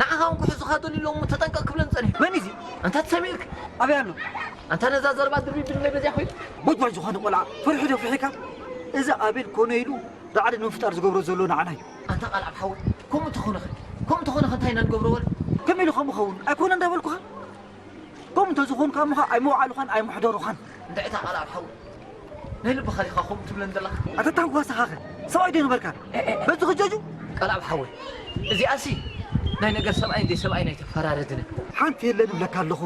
ንዓኻ እውን ክሕዙኻ ደልዩ ኣሎ እሞ ተጠንቀቕ ክብለኒ ጸኒሑ። መን እዩ እዚ? ኣንታ ትሰሚዕክ? ኣበይ ኣሎ? ኣንታ ነዛ ዘረባ ድርቢብለይ በዚኣ ኮይኑ። ቦጅ ቦጅ ዝኾነ ቆልዓ ፈሪሑ ዶ ፍሒካ? እዚ ኣቤል ኮነ ኢሉ ራዕዲ ንምፍጣር ዝገብሮ ዘሎ ንዓና እዩ። ኣንታ ቃልዓብ ሓወይ፣ ከምኡ እንተኾነኸ? ከምኡ እንተኾነኸ እንታይ ኢና ንገብሮ ወላ? ከመይ ኢሉ ከምኡ ኸውን? ኣይኮነ እንዳበልኩኻ? ከምኡ እንተዝኾን ከኣ እሞ ኸኣ ኣይመውዓሉኻን ኣይመሕደሩኻን። እንታይ እታ ቃልዓብ ሓወይ? ናይ ልብኻ ዲኻ ከምኡ ትብለኒ ዘለኻ? ኣታ ታንኳ ንስኻኸ ሰብኣይ ዶ ነበርካ? በዚ ክጀጁ? ቃልዓብ ሓወይ፣ እዚኣሲ ናይ ነገር ሰብኣይ እንደ ሰብኣይ ናይ ተፈራረድነ። ሓንቲ የለን እብለካ ኣለኹ።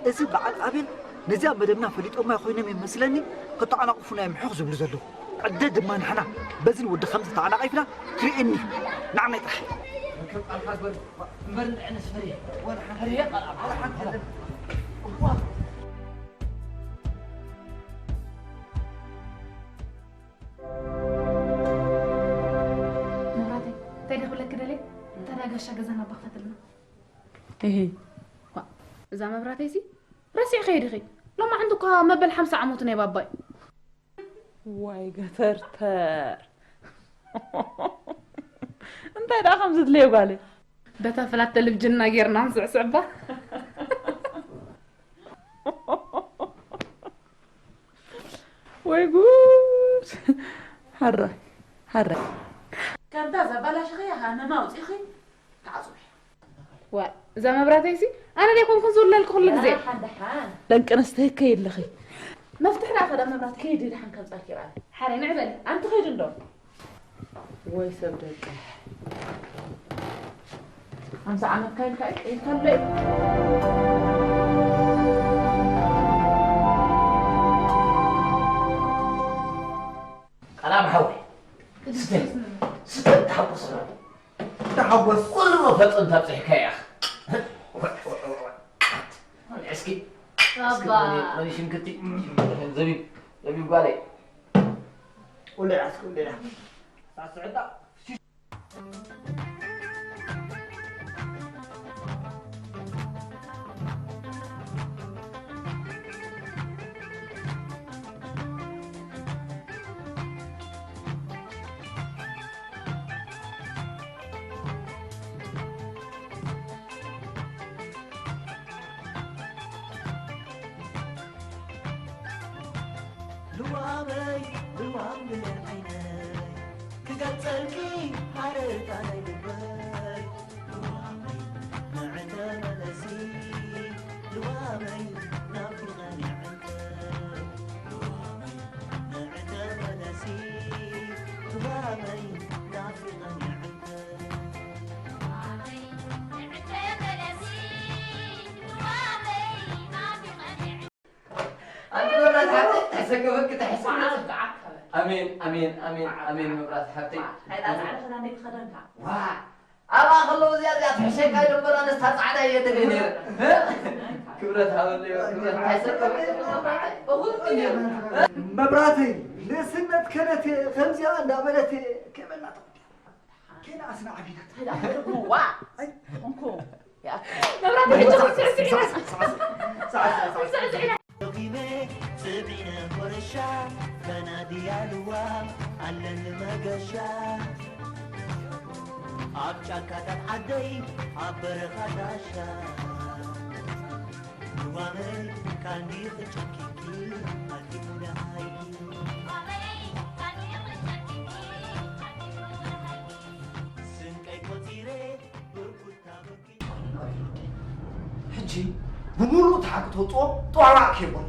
እዚ በዓል ኣቤል ነዚኣ መደብና ፈሊጦማ ኮይኖም ይመስለኒ ክተዓናቕፉና እዮም ሕኽ ዝብሉ ዘለዉ። ዕደ ድማ ንሕና በዝን ወዲ ከምዚ ተዓናቒፍና ትርእየኒ። ንዓናይ ጥራሕ። ርክብ ቃልካ ግበር እምበር ንዕንስ ፈርየ ወላ ሓንቲ ቃል ኣብ ሓንቲ የለን። እዋ። መብራተይ፣ እንታይ ደ ክብለኪ ደልየ? ታዲያ ጋሻ ገዛና ኣባ ክፈትልና። እሂ። ዋ፣ እዛ መብራተይሲ ረሲዕኺ ዲኺ? ሎማዓንቲ እኳ መበል ሓምሳ ዓመቱ ናይ ባባይ። ዋይ ገተርተር። እንታይ ደኣ ከም ዝድለዮ ጓለይ? በታ ፍላት ተለቪጅንና ጌርና ንስዕስዕባ። ወይ ጉድ! ሓራይ፣ ሓራይ። ከምታ ዘባላሸኸያ ሃመማ ኣውጺኺ ተዓጽዊ። ዋ፣ እዛ መብራተይሲ ኣነ ደይ ኮንኩን ዝውለልኩ ኩሉ ግዜ። ደሓን፣ ደሓን። ደቂ ኣንስትዮ ከይድልኺ። መፍትሕ ደኣ ከዳ መብራት ከይዲ ደሓን ከምጻልኪ ይረኣይ። ሓራይ ንዕበል። ኣንቲ ከይዲ እንዶ። ወይ ሰብ ደቂ። ሓምሳ ዓመት ካይልካ ኢልካ ኣሎ። ቀላም ሓወይ። ስተ፣ ስተ፣ ተሓጎስ። ተሓጎስ። ኩሉ መፈጸምታ ኣብጺሕካያ። እስኪ፣ እስኪ ባባ። መን፣ መን ሽምክቲ? ዘቢብ፣ ዘቢብ ጓለይ። ቁልዕ፣ እስኪ ቁልዕ። ሳስዕዳ። ልዋመይ ልዋም ብለን ዓይነይ ክገልጸልኪ ሓረታ ናይ ልበይ። ልዋመይ ንዕይ ተመለሲ፣ ልዋመይ ናፊቐ ንዕይ። ልዋመይ ንዕይ ተመለሲ፣ ልዋመይ ናፊቐ ንዕይ። ኣንቲ መብራት ሓብተይ፣ ተሰከፈኪ፣ ተሐሰከፈኪ። ኣሜን፣ ኣሜን፣ ኣሜን፣ ኣሜን፣ መብራት ሓብተይ። ኣይ፣ እታ ጻዕዳ ክዳን ደይ ትኸደንካ። ዋ፣ ኣብኣ ከለዉ እዚኣ፣ እዚኣ ትሕሸካ እዩ ደንበራ፣ ነስታ ጻዕዳ እየ ደልየ ነይረ። ክብረት ሃበለይ፣ ክብረት፣ ተሰከፈኪ። እኹል እየ። መብራተይ፣ ንእስነት ከነቴ፣ ከምዚኣ እንዳበለቴ፣ ከይበላ ተቐዲያ። ከይዳ ኣስና ዓቢናት። ዋ፣ ኣይ፣ እንኮ። መብራት ደቂመ ጽብዒነ ኮረሻ፣ ከናድያ ልዋ ኣለኒ መገሻ። ኣብ ጫካታት ዓደይ፣ ኣብ በረኻ ዳሻ። ልዋመይ፣ ካንዲ ክጨኪኪ፣ ኣኪቡ ደሃይኪ። ስንቀይ ቆጺረ፣ ብርኩታ በኪ። ሕጂ ብምሉእ ተሓቂ ተውፅኦ ጠዋዋዕ ከይበሎ።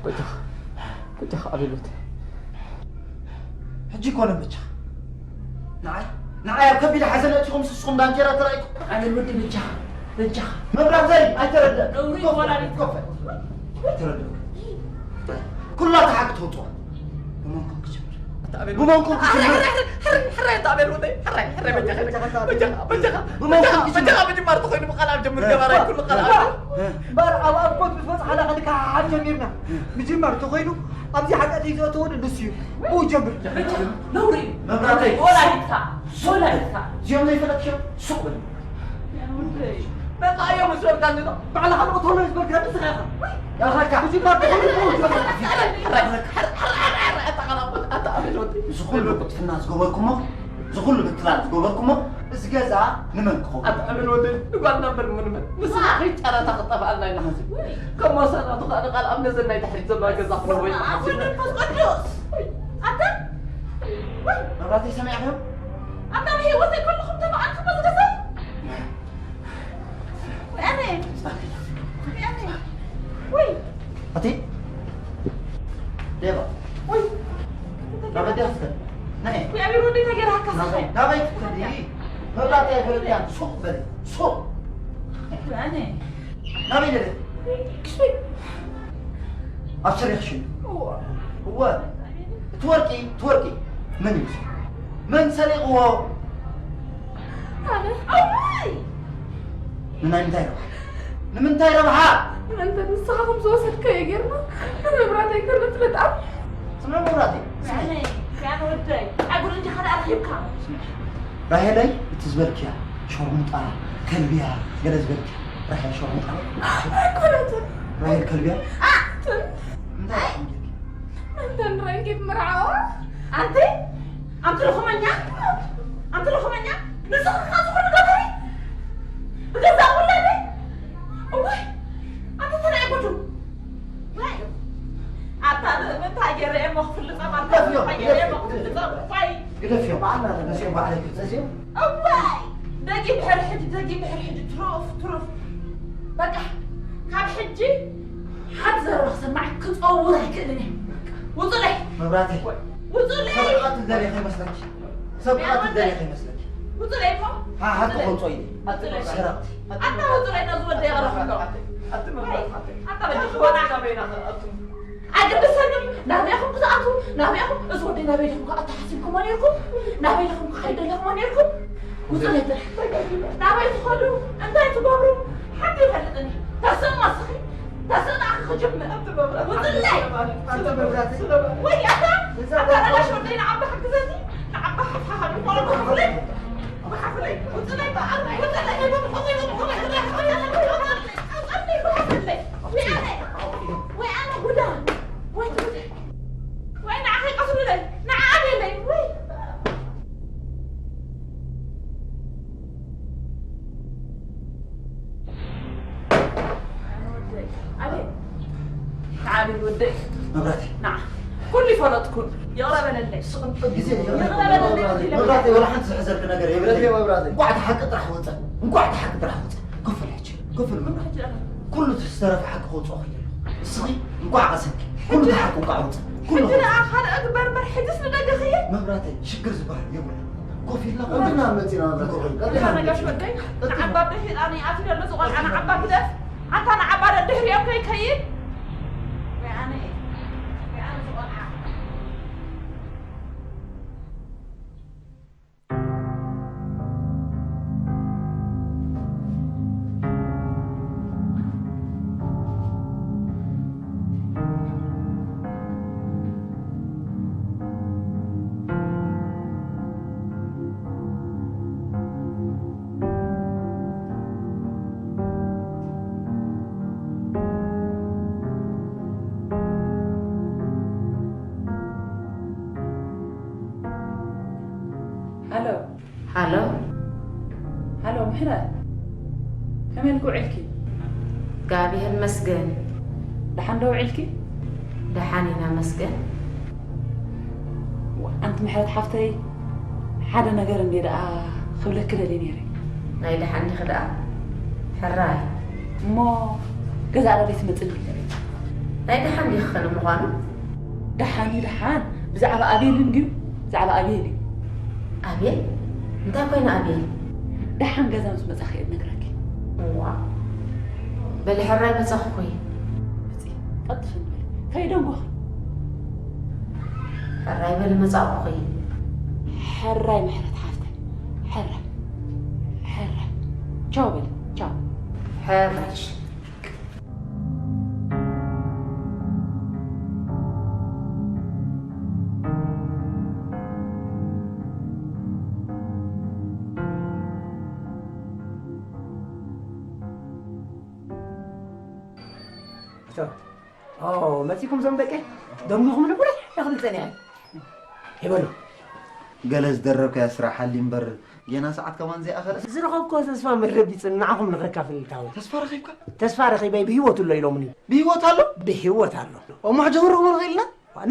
በጃኻ፣ በጃኻ ኣቤል ወደይ። ሕጂ ኮነ በጃኻ። ንዓይ፣ ንዓይ ኣብ ከቢድ ሓዘን ኣእቲኹም ንስኹም ዳንኬራ ተራእይኩም። ኣቤል ወደይ በጃኻ፣ በጃኻ። መብራህተይ ኣይተረድአን። ነውሪ ኮፍ በል፣ ወላዲት። ኮፍ በል። ኣይተረድአን። ኩላ ተሓቂ ተውፅኦ። ብመንኩም ክጅምር? ኣታ ኣቤል። ብመንኩም ክጅምር? ሕራይ፣ ሕራይ፣ ሕራይ፣ ኣታ ኣቤል ወደይ። ሕራይ፣ ሕራይ፣ በጃኻ፣ በጃኻ፣ በጃኻ፣ በጃኻ፣ ብመንኩም በጃኻ፣ ክጅምር? በጃኻ ምጅማር ተኾይኑ ብቃል ኣብ ጀምር እ። ገባራይ ኩሉ ቃል ኣብ እ። እምበር ኣብ ኣፍኮት ምስ በጽሓና ክንከሓሓድ ጀሚርና። እ። ምጅማር ተኾይኑ ኣብዚ ሓጢኣት እዩ ዘእተወኒ ንሱ እዩ። ብኡ ጀምር። ነውሪ እዩ። መብራተይ። ወላዲትካ፣ ወላዲትካ። እዚኦም ዘይፈለጥክዮም ሱቕ በል። በቃ እዮም ዝብለካ እንዶ። ባዕልኻ ንቕተሎ እዩ ዝበልካ ንስኻ ኢኻ። ያኻካ። እዚ ባር ተኾይኑ ብኡ ጀምር። ሕራይ፣ ሕራይ፣ ሕራይ፣ ኣታ ቃል ኣቦት፣ ኣታ ኣቤል ወዲ። እዚ ኩሉ ቅልጥፍና ዝገበርኩሞ፣ እዚ ኩሉ ምትላል ዝገበርኩሞ፣ እዚ ገዛ ንመን ክኸውን? ኣታ ምን ወደይ ንጓልና እምበር ምንመን ንስኻ ከይት ጨረታ ክጠፍኣልና ኢና። ሕዚ ከም ወሰናቱ ከኣ ንቃል ኣብ ነዘን ናይ ድሕሪት ዘለዋ ገዛ ክነወይ። ኣብ ወልድ መንፈስ ቅዱስ ኣታ ወይ መብራተይ ሰሚዕኽዮ? ኣታ ብህይወተይ ከለኹም ተባኣልኩም እዚ ገዛ? ኣነ ኣነ ወይ ኣቲ ዴባ ወይ ናበይ ዲኻ ትኸዲ? ናይ ወይ ኣቤል ወደይ ተገራካ ናበይ ናበይ ትኸዲ? መብራተይ ኣይፈለጥያን። ሱቕ በሊ ሱቕ። ኣነ ናበይ ነደ? ክሽይ ኣብ ስሬ ክሽይ እወ እወ እቲ ወርቂ እቲ ወርቂ መን ይውስድ? መን ሰሪቕዎ? ኣነ ኣዋይ ንናይ ምንታይ ረብሓ? ንምንታይ ረብሓ? ኣንተ ንስኻ ከም ዝወሰድካዮ ጌርና ንንብረተይ ከነፍልጣ። ስምዒ መብራተይ፣ ስምዒ። ያነ ያነ ወደይ ኣጉል እንዲኻ ደኣ ረኺብካ። ራሄለይ፣ እቲ ዝበልክያ ሸርሙጣ፣ ከልብያ፣ ገለ ዝበልክያ። ራሄል ሸርሙጣ። ኣይኮነትን። ራሄል ከልብያ። ኣትን። እንታይ ኢኻ ጌርኪ? ኣንተን ረንጊት ምርዓዋ። ኣንቲ ኣንቲ ልኹመኛ ኣንቲ ልኹመኛ ንስኺ ኸ ዝኾነ ገበሪ ብገዛእ ውላደይ እዋይ ኣንቲ ተናይ ጉዱ ወይ ኣታ ምእምንታ ገይረ እሞ ክፍልጦም ኣታ ገደፍዮ፣ ገይረ እሞ ገደፍዮ፣ ክፍልጦም እዋይ ግደፍዮ፣ በዓል ናተ መሲኦም በዓለይ ክብፀዝዮም። እዋይ ደጊ ብሕሪ ሕጂ ደጊ ብሕሪ ሕጂ ትሩፍ ትሩፍ በቃ ካብ ሕጂ ሓንቲ ዘረባ ክሰማዕ ክፀውር ኣይክእልን እየ። ውፁለይ መብራተይ ውፁለይ ሰብ ቅትል ደልየ ከይመስለኪ። ሰብ ቅትል ደልየ ከይመስለኪ። ውፁለይ እኮ ሃ- ሃ- ተቆንጾ እዩ። ውፁለይ ሰረቕቲ። ኣታ ውፁለይ ነዚ ወደይ ይቕረፍ ኣሎ። ኣታ በጃ ክወጣ ናበይና ኣቱ ኣይግድሰንን። ናበይኹም ክትኣትዉ ናበይኹም እዚ ወደይ ናበይ ኢኹም ክኣቱ ሓሲብኩሞ ነይርኩም? ናበይ ኢኹም ክኸይድ ደለኹሞ ነይርኩም? ውፁለይ ጥራሕ ናበይ ትኸዱ እንታይ ትገብሩ ሓንቲ ይፈልጥኒ። ተስእ ማስኺ ተስእ ንኣኺ ክጅምር ውፅለይ። ኣንቲ መብራተይ ወይ ኣታ እዛ ኣታ ነጋሽ ወደይ ንዓባ ሓግዘኒ ንዓባ ሓፍሓ ሓዲ ቆሎ ብሓፍለይ ብሓፍለይ ውፅለይ በኣር ውፅለይ ወይ ኣነ ወይ ኣነ ጉዳ ወይ ትጉዳ ወይ ንዓኺ ቀስሉለይ ንዓ ኣቤለይ ወይ ኣቤል ወደይ መብራተይ ንዓ ኩሉ ይፈለጥኩን ይቕረ በለለይ ግዜ ይቕረ በለለይ መብራተይ ወላ ሓንቲ ዝሕዘልክ ነገር የብለይ። መብራተይ እንኳዕ እቲ ሓቂ ጥራሕ ወፀ። እንኳዕ እቲ ሓቂ ጥራሕ ወፀ። ክፍል ሕጂ ክፍል መብራተይ ኩሉ እቲ ዝተረፈ ሓቂ ከውፅኦ ከይደለኹ እስኺ እንኳዕ ቀሰንኪ ኩሉ እቲ ሓቂ እንኳዕ ወፀ። ኩሉ ሕጂ ደኣ ካልእ እግበር እምበር ሕጅስ ንደገ ኸይድ መብራተይ ሽግር ዝበሃል የብሉን። ኮፍ ኢልና እንትና መፂና መብራተይ ቀጥታ ነጋሽ ወደይ ንዓባ ብሒጣን ይኣትዩ ዘሎ ዝቆልዓ ንዓባ ግደፍ ኣንታ ንዓባ ደድሕሪኦም ከይከይድ ወይ ኣነ ወይ ኣነ ዝቆልዓ ሃሎ ሃሎ ሃሎ ምሕረት ከመይ ኢልኪ ውዒልኪ? እግዚኣብሔር ይመስገን። ደሓን ዶ ውዒልኪ? ደሓን ኢና መስገን። ኣንቲ ምሕረት ሓፍተይ ሓደ ነገር እንዴ ደኣ ክብለኪ ደልየ ነይረ። ናይ ደሓን ዲኺ ደኣ? ሕራይ። እሞ ገዛ ኣዳለይ ትመጽእ እንዴ? ናይ ደሓን ዲኺ ኸ ንምዃኑ? ደሓን እዩ ደሓን። ብዛዕባ ኣቤል እንድዩ? ብዛዕባ ኣቤል እዩ። ኣቤል? እንታይ ኮይነ ኣቤል? ደሓን ገዛ ምስ መጻኺ እየ እነግረኪ። እዋ። በሊ ሕራይ መጻኹ እየ። መጺ፣ ቀልጥፊ ንበል። ከይደንጎኺ። ሕራይ በሊ መጻኹ እየ። ሕራይ ምሕረት ሓፍተይ። ሕራይ። ሕራይ። ቻው በሊ። ቻው። ሕራይ። መፂኩም ዞም ደቂ ደንጉኹም ንቡረ ያኽል ፀኒዐ ይበሉ። ገለ ዝደረብካያ ስራሕ ሃልዩ እምበር፣ ጌና ሰዓት ከማን ዘይኣኸለ። ዝረኸብክዎ ተስፋ መረቢጽን ንዓኹም ንኸካፍል ኢልካ ወይ? ተስፋ ረኺብካ? ተስፋ ረኺበ፣ ብህይወት ኣሎ ኢሎምኒ። ብህይወት ኣሎ? ብህይወት ኣሎ። እሞ ሕጂ ክንረኽቦ ንኽእል ኢና?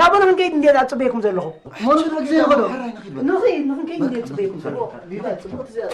ናበሉ ክንከይድ እንዴ ኣጽበየኩም ዘለኹ? እሞ ንኽድ ግዜ ንኽዶ? ሕራይ ንኺድ በል። ንኺድ፣ ንኽንከይድ እንዴ በቃ፣ ኣጽበየኩም በቃ፣ ዘለኹ? በቃ። ይበል፣ ጽቡቕ ትዘራ።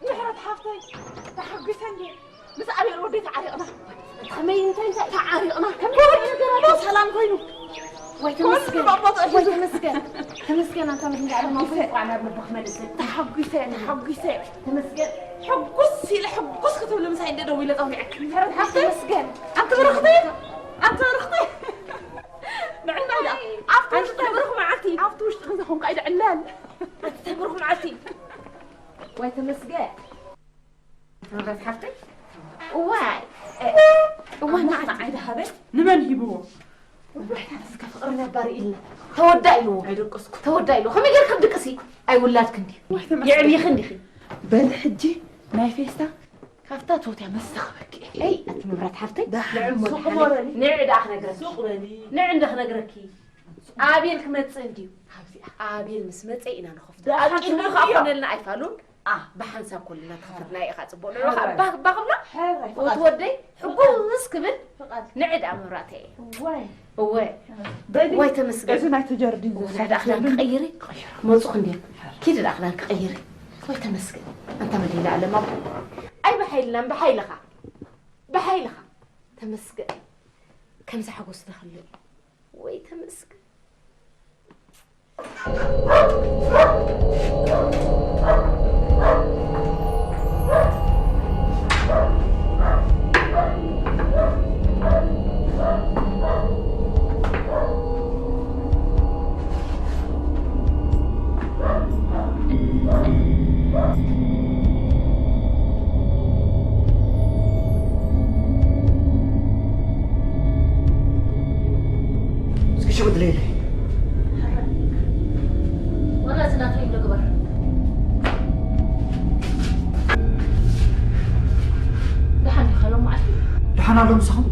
ምሕረት ሓፍተይ፣ ተሓጒሰ እንድየ። ምስ ኣቤል ወደይ ተዓሪቕና። ከመይ፣ እንታይ፣ እንታይ? ተዓሪቕና። ከመይ ዓይነት ነገር ኣሎ? ሰላም ኮይኑ። ወይ ተመስገን። ኩሉ ኣቦ ጥሒሱ። ወይ ተመስገን። ተመስገን፣ ኣንታ መድኃኒዓለም ኣቦይ፣ እንኳዕ ናብ ልቡ ክመልሰ። ተሓጒሰ፣ ተሓጒሰ። ተመስገን። ሕጉስ ኢለ፣ ሕጉስ ክትብሊ ምሳይ እንደ ደዊለ ጸዊዐኪ። ምሕረት ሓፍተይ። ተመስገን። ኣንቲ ብርኽቲ፣ ኣንቲ ብርኽቲ። ንዕና ኢላ። ኣብቲ ውሽጢ፣ ኣንቲ ብሩኽ መዓልቲ። ኣብቲ ውሽጢ ክንዛ ኾንካ ኢለ ዕላል። ኣንቲ ብሩኽ መዓልቲ። ወይ ተመስገን። ንብረት ሓፍተይ? እዋይ፣ እ፣ እዋይ፣ መዓልቲ። መዓልቲ። ንዓይ ደሃበ? ንመን ሂብዎ? እስከ ፍቕሪ ነባሪ ኢልና። ተወዳ ኢልዎ። ኣይደቀስኩ። ተወዳ ኢልዎ። ከመይ ጌርካ ክትድቅሲ? ኣይውላድክን ድዩ? ወይ ተመስገን። የዕብይኽን ዲኺ? በሊ ሕጂ ናይ ፌስታ ካብታ ትፈትያ መስተ ክበኪ። ኤይ፣ ኣቲ ንብረት ሓፍተይ። ደሓን። ንዕም ሱቕ ወደሓን። በሊ። ንዕ ደኣ ክነግረኪ። ሱቕ በሊ። ንዕ እንደ ክነግረኪ። ኣቤል ክመጽእ እንድዩ። ኣብዚኣ። ኣቤል ምስ መጸ ኢና ንኸፍቶ። ደኣ ሓንቲ ቂድሚ ኸኣ እዮ። ኮነልና ኣይፋሉን። ኣ፣ ብሓንሳብ ኮልና ተኸፈትና ኢኻ ጽቡቕ። ንዑ ኸኣ ሕራይ። ባህ፣ ባህ ክብላ። ሕራይ፣ ፍቓድ። ወትወደይ፣ ሕጉስ ክብል። ፍቓድ። ንዕድ ኣምራተይ። እዋይ። እወ። በሊ፣ ወይ ተመስገን። እዚ ናይ ተጀርዲን እወ፣ ናይ ዘሳለ ክዳን ጀርዲን። ክቐይሪ። መጹ ክንዲ። ኪድ ደኣ ክዳን ክቐይሪ። ወይ ተመስገን። ኣንታ መድኃኒዓለም ኣቦ። ኣይ ብሓይልና፣ ብሓይልኻ። ብሓይልኻ። ተመስገን። ከምዚ ሓጎስ ዝኽልእ። ወይ ተመስገን። እስኪ ሽጉጥ ለይለይ። ወላ እዚ ናተይ እንዶ ግበር። ደሓን ዲኻ ሎም መዓልቲ? ደሓን ኣሎ ምሳኹም?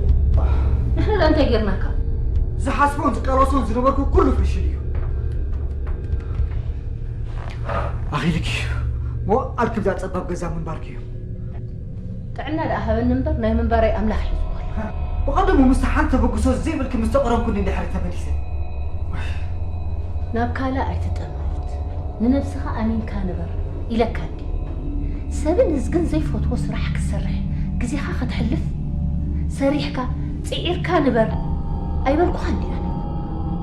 ንሕና ደኣ እንታይ ጌርናካ? ዝሓስቦን ዝቃለሶን ዝነበርኩ ኩሉ ፍሽል እዩ። ኣኺልኪ እዩ። ሞ ኣብ ከምዛ ጸባብ ገዛ ምንባርኪ እዩ። ጥዕና ደኣ ሃበኒ እምበር፣ ናይ ምንባረይ ኣምላኽ ሒዝዎ ኣሎ። ብቐደሙ ምስቲ ሓንቲ ተበግሶ ዘይብልኪ ምስ ተቐረብኩኒ እንድሕሪ ተመሊሰ። ናብ ካልእ ኣይትጠምት፣ ንነብስኻ ኣሚንካ ንበር ኢለካ እንድየ። ሰብን ህዝግን ዘይፈትዎ ስራሕ ክትሰርሕ ግዜኻ ከተሕልፍ፣ ሰሪሕካ፣ ጽዒርካ ንበር ኣይበልኩኻን ድየ ኣነ?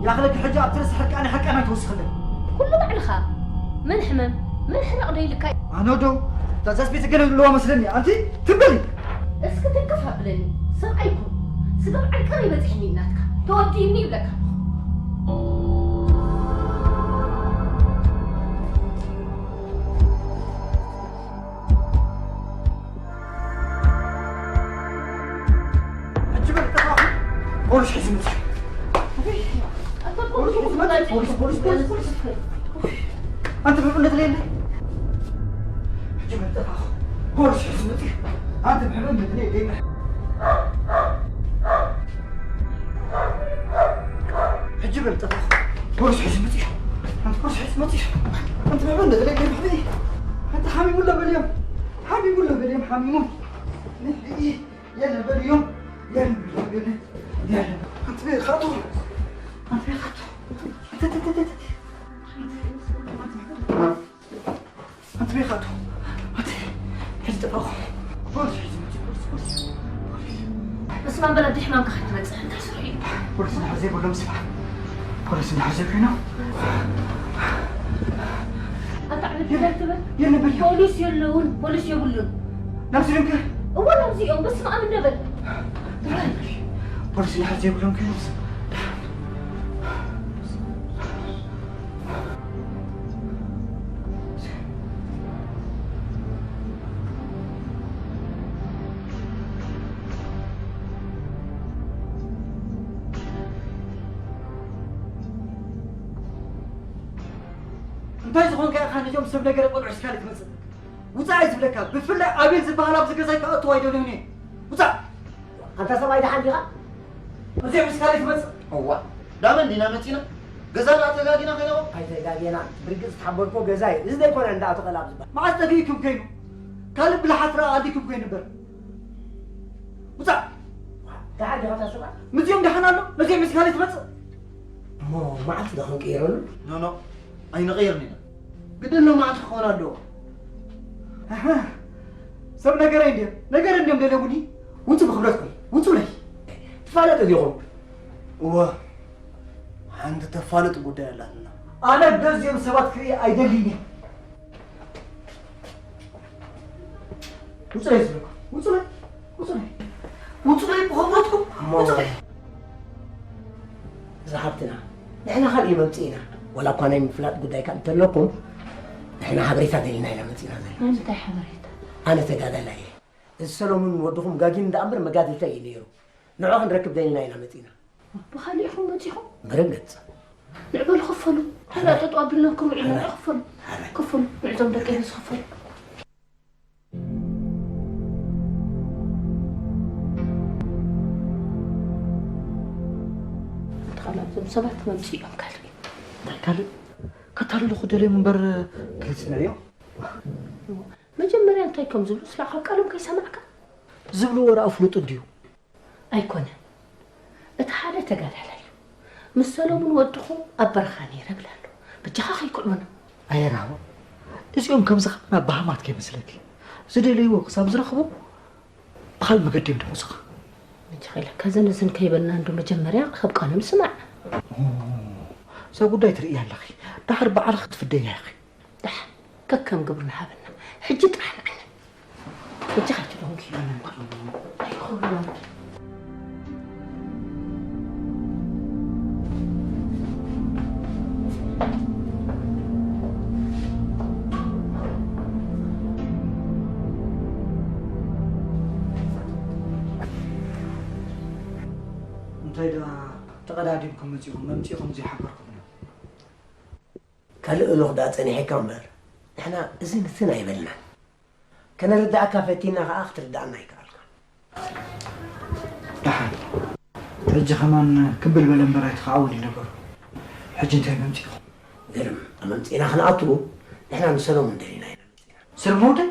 ያኽለኪ ሕጂ ኣብቲ ርእሲ ሕርቃን ሕርቃን ኣይትወስኽለይ። ኩሉ ባዕልኻ። መን ሕመም፣ መን ሕራቕ ዶ ኢልካ? ኣነ ዶ? እታ ዛስ ቤት ገለ ኣለዋ መስለኒ። ኣንቲ ትም በሊ። እስኪ ትንክፍ ኣብለኒ። ሰብኣይ ኩን። ስጋብ ዓንቀር ይበጽሕኒ ናትካ። ተወዲእኒ ይብለካ ኣለኹ። ሕጂ በል፣ ጠፋኹ። ፖሊስ ሒዙ መጽዩ። ኣታ ፖሊስ ሒዙ መጽዩ። ፖሊስ፣ ፖሊስ፣ ፖሊስ፣ ፖሊስ። ኣንተ ብሕብነት ለየለ። ሕጂ መጠፋኹ። ፖሊስ ሕዚ መጽእ። ኣንተ ብሕብነት ለየለ። ሕጂ በል ጠፋኹ። ፖሊስ ሕዚ መጽእ። ኣንተ ፖሊስ ሕዚ መጽእ። ኣንተ ብሕብነት ለየለ። ኣንተ ሓሚሙ ኣሎ በልዮም። ሓሚሙ ኣሎ በልዮም። ሓሚሙ። የለ በልዮም። የለ በልዮም። የለ። ኣንተ በይ ካቱ። ኣንተ በይ ካቱ። ኣንተ፣ ኣንተ፣ ኣንተ፣ ኣንተ። ኣንተ ቤት ኣቱ። ኣንተ፣ ሕጂ ጠፋኹ። ፖሊስ፣ ፖሊስ፣ ፖሊስ፣ ፖሊስ። በስመ ኣብ በል፣ ኣደ ሕማምካ ከይትበጽሕ እንታ ስርሑ እዩ። ፖሊስ እንድሕር ዘይብሎም ስማ። ፖሊስ እንድሕር ዘይኮይኖም። ኣታ ዕብድ እንታይ ትብል? የለን በል። ፖሊስ የለውን፣ ፖሊስ የብሉን። ናብዚ ድንክ? እወ፣ ናብዚ እዮም። በስመ ኣብ እንደ በል። ፖሊስ እንድሕር ዘይብሎም ኮይኖም። እንታይ ዝኾንካ ኢኻ ነዞም ሰብ ነገረ ቆልዑ ሒዝካ ትመጽእ? ውጻእ እየ ዝብለካ። ብፍላይ ኣቤል ዝበሃል ኣብዚ ገዛይ ክኣትው ኣይደልዮን እየ። ውጻእ! ኣንታ ሰብኣይ ደሓን ዲኻ? እዚኦም ምስ ካልእ ትመጽእ? እዋ፣ ዳመን ዲና መጺና? ገዛ ደኣ ተጋጊና ከይንኦም? ኣይተጋጌናን። ብርግጽ ዝሓበርክዎ ገዛ እዩ። እዚ ዘይኮነ እንዳ ኣቶ ቀላብ ዝበሃል። መዓስ ጠፊእኩም ከይኑ? ካልእ ብልሓት ረኣ ኣሊኩም ከይኑ እምበር። ውጻእ! ደሓን ዲኻ እታ ሰብኣይ? ምስዚኦም ደሓን ኣሎ? ነዚኦም ምስ ካልእ ትመጽእ? እሞ መዓልቲ ዶ ክንቅይረሉ? ኖ፣ ኖ፣ ኣይንቕይርን ኢና። ግድን ሎማዓንቲ ክኸውን ኣለዎ። ኣሃ፣ ሰብ ነገረይ እንድዮም፣ ነገረ እንድዮም ደለሙኒ። ውጹ ብኽብረትኩም፣ ውጹለይ። ትፋለጡ ዲኹም? እወ፣ ሓንቲ ተፋልጥ ጉዳይ ኣላትና። ኣነ በዚኦም ሰባት ክርኢ ኣይደልይን እየ። ውጹለይ ዝብለኩም፣ ውጹለይ፣ ውጹለይ። ውጹለይ ብኽብረትኩም፣ እሞ ውጹለይ። እዛ ሃብትና ንሕና ካልእ መምጽእ ኢና። ዋላ እኳ ናይ ምፍላጥ ጉዳይ ካብ እንተለኩም፣ ንሕና ሓበሬታ ደሊና ኢና መጺእና ዘለና። እንታይ ሓበሬታ? ኣነ ተጋዳላይ እየ። እዚ ሰሎሙን ወድኹም ጋጊን ደኣ እምበር መጋድልታይ እዩ ነይሩ። ንዑ ክንረክብ ደሊና ኢና መጺእና። ብኻልእ ኢኹም መጺኹም? ብርግጽ። ንዕ በሉ ክፈሉ። ተራ ጠጠው ኣቢልናኩም ውዒልና። ንዕ ክፈሉ። ክፈሉ። ንዕዞም ደቂ ህዝቢ ክፈሉ። ኣንተ ኻልእ እዞም ሰባት መምጽእ እዮም ካልእ። እንታይ ካልእ? ከታልሉኹ ደልዮም እምበር ክልስምዕዮ። መጀመርያ እንታይ ከም ዝብሉ ስማዕ፣ ካብ ቃሎም ከይሰማዕካ። ዝብልዎ ደኣ ፍሉጥ እንድዩ። ኣይኮነን። እቲ ሓደ ተጋዳላይ እዩ። ምስ ሰሎሙን ወድኹም ኣብ በረኻ ነይረ እብል ኣሎ። በጃኻ ከይክዕቡና። ኣየራዋ፣ እዚኦም ከምዚ ኸማና ባሃማት ከይመስለኪ። ዝደለይዎ ክሳብ ዝረኽቡ ብኻልእ መገዲ እዮም ደምጹኻ። በጃኻ ኢለካ ዘን እዝን ከይበልና እንዶ መጀመርያ ካብ ቃሎም ስማዕ። ኦ፣ እዛ ጉዳይ ትርእያ ኣለኺ። ደሓር ባዕልኺ ክትፍደያ ኢኺ። ደሓን ከከም ግብሩ ንሃበና። ሕጂ ጥራሕ ንዓና። ሕጂ ከይትደንጉ። ኣይኹብሎን። እንታይ ደኣ ተቐዳዲምኩም መጺኹም፣ መምጺእኹም ዘይሓበርኩምና? ካልእ እሉኽ ደኣ ጸኒሐካ እምበር፣ ንሕና እዝን እትን ኣይበልናን። ከነረድኣካ ፈቲና ኸኣ ክትርድኣና ኣይከኣልካን። ደሓን። ሕጂ ኸማን ክብል በለ እምበር ኣይተኻዕወን እዩ ነገሩ። ሕጂ እንታይ መምጺእኹም? ግርም፣ ኣብ መምጺእና ክንኣቱ ንሕና ንሰሎሙን ደሊና ኢና መጺእና። ሰሎሙን ወደይ?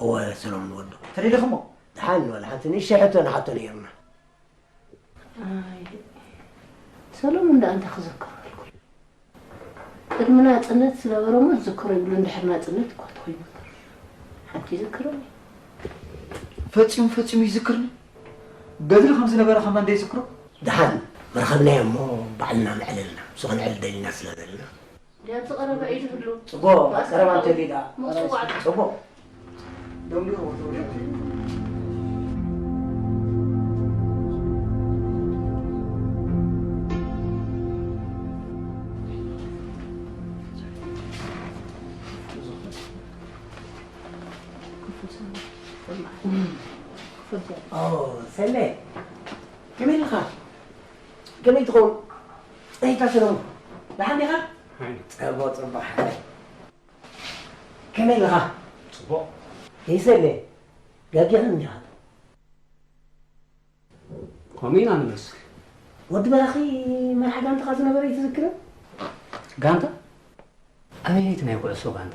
እወ፣ ሰሎሙን ወዱ። ተደሊኹሞ? ደሓን፣ ወላ ሓንቲ ንእሽተይ ሕቶ ንሓቶ ነይሩና። ኣይ፣ ሰሎሙን ደኣ እንታይ ክዝክረልኩ? ቅድሚ ናጽነት ዝነበረ እሞ ዝዝክሮ ይብሉ፣ እንድሕር ናጽነት እኳ ተኾይኑ። ሓንቲ ይዝክረኒ። ፈጺሙ፣ ፈጺሙ ይዝክርኒ። ገድሊ ከም ዝነበረ ከማን ደይዝክሮ? ደሓን፣ መርኸብናዮ እሞ ባዕልና ንዕለልና። ንሱ ከነዕል ደሊና ስለ ዘለና። ድያ ኣብዚ ቀረባ ኢሉ ህሉ? ጽቡቕ፣ ኣብ ቀረባ እንተልዩ ደኣ። ሞት ጽዋዕ። ጽቡቕ። ደንጉዩ። ኦ፣ ሰሌ፣ ከመይ ኣለኻ? ከመይ ትኸውን? ጸኒሕካ ሰለሙን? ደሓን ዲኻ? ሓይነ። ጽቡቕ፣ ጽቡቕ፣ ሓወይ። ከመይ ኣለኻ? ጽቡቕ። ይሰለ፣ ጋጊኻ እንዲኻ? ከምኡ ኢና ንመስል። ወዲ በራኺ መራሕ ጋንታኻ ዝነበረ ይትዝክርን? ጋንታ? ኣበየነይቲ ናይ ኩዕሶ ጋንታ?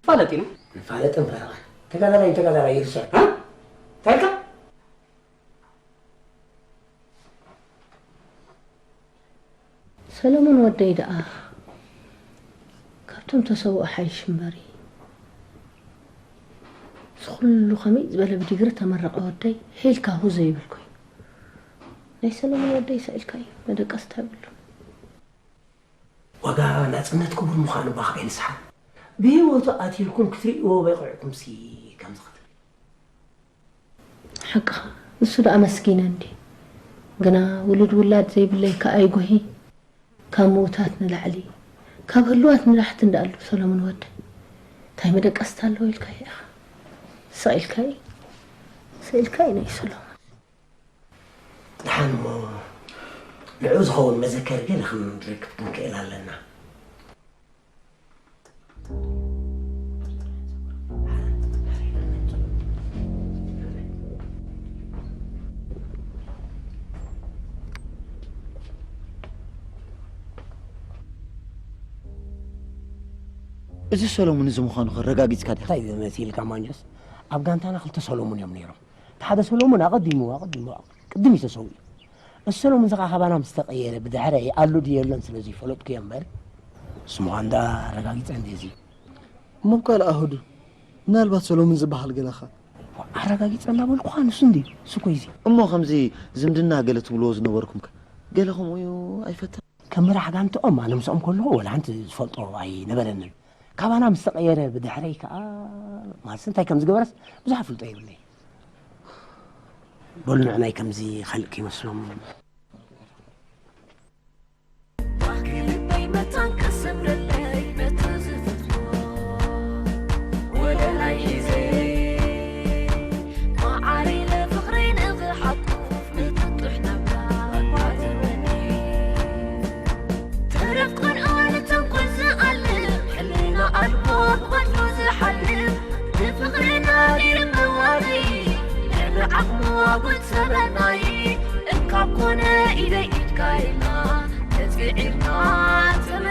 ፋለጥ ኢና። ንፋለጥን ፈረቓን። ተጋዳላይ ንተጋዳላይ ይርስዕ። ሃ? እንታይ ኢልካ? ሰለሙን ወደይ ደኣ ካብቶም ተሰውኡ ሓይሽ እምበሪ። እዚ ኩሉ ከመይ ዝበለ ብዲግሪ ተመረቐ ወደይ ሄልካ ሁ ዘይብል ኮይኑ። ናይ ሰለሙን ወደይ ስኢልካዮ፣ መደቀስታ የብሉን። ዋጋ ናጽነት ክቡር ምዃኑ እባ ከየንስሓ። ብህይወቱ ኣትይልኩም ክትርእይዎ በቂዕኩምሲ ከምዚ ክትብል። ሓቅኻ፣ ንሱ ደኣ መስኪነ እንዲ። ግና ውሉድ ውላድ ዘይብለይ ከኣ ይጉሂ፣ ካብ ምዉታት ንላዕሊ፣ ካብ ህሉዋት ንላሕቲ እንዳኣሉ ሰሎሞን ወደይ። እንታይ መደቀስታ ኣለዎ ኢልካዮ ኢኻ? ስቕ ኢልካዮ፣ ስቕ ኢልካዮ ናይ ሰሎሞን። ደሓን እሞ ንዕኡ ዝኸውን መዘከሪ ገለ ክንረክብ ክንክእል ኣለና። እዚ ሰሎሙን እዚ ምዃኑ ከረጋጊጽካ ዲኻ? እንታይ መሲልካ ማንጆስ? ኣብ ጋንታና ክልተ ሰሎሙን እዮም ነይሮም። እቲ ሓደ ሰሎሙን ኣቐዲሙ፣ ኣቐዲሙ፣ ቅድም እዩ ተሰዊኡ። እዚ ሰሎሙን እዚ ኸዓ ካባና ምስ ተቐየረ ብድሕረይ ኣሎ ድዩ የሎን ስለ ዘይፈለጥኩ እየ እምበር፣ እሱ ምዃኑ ደኣ ኣረጋጊጸ እንድየ እዚ። እሞ ካልእ ኣህዱ፣ ምናልባት ሰሎሙን ዝበሃል ገለኻ? ኣረጋጊጸ እናበልኩኻ ንሱ እንድዩ፣ እሱ እኮ እዩ እዚ። እሞ ከምዚ ዝምድና ገለ ትብልዎ ዝነበርኩም ከ? ገለ ከምኡ እዩ ኣይፈትን? ከም መራሕ ጋንትኦም ኣነ ምስኦም ከለኹ ወላ ሓንቲ ዝፈልጦ ኣይነበረንን። ካባና ምስ ተቐየረ ብድሕረይ ከኣ ማለትስ እንታይ ከም ዝገበረስ ብዙሕ ኣፍልጦ የብለይ። በሉ ንዕናይ ከምዚ ካልእ ከይመስሎም። ባህጊ ልበይ መታን ከሰምረለይ ነቲ ዝፈትዎ ወለላይ ሒዘ፣ መዓር ኢለ ፍቕረይ ንኽሓቁፍ ንጥጡሕ ናብራ እኳ ትመኒ። ተረፍ ቆልዑ ንተንኮል ዝኣልም፣ ሕልና ኣልቦ ብቐትሩ ዝሓልም፣ ንፍቕርና ገይሩ መዋረይ፣ ልዕሊ ዓቕሙ ኣጉት ሰበናይ፣ እንካብ ኮነ ኢደይ ኢድካ ኢልና፣ ተጽዒርና ተመ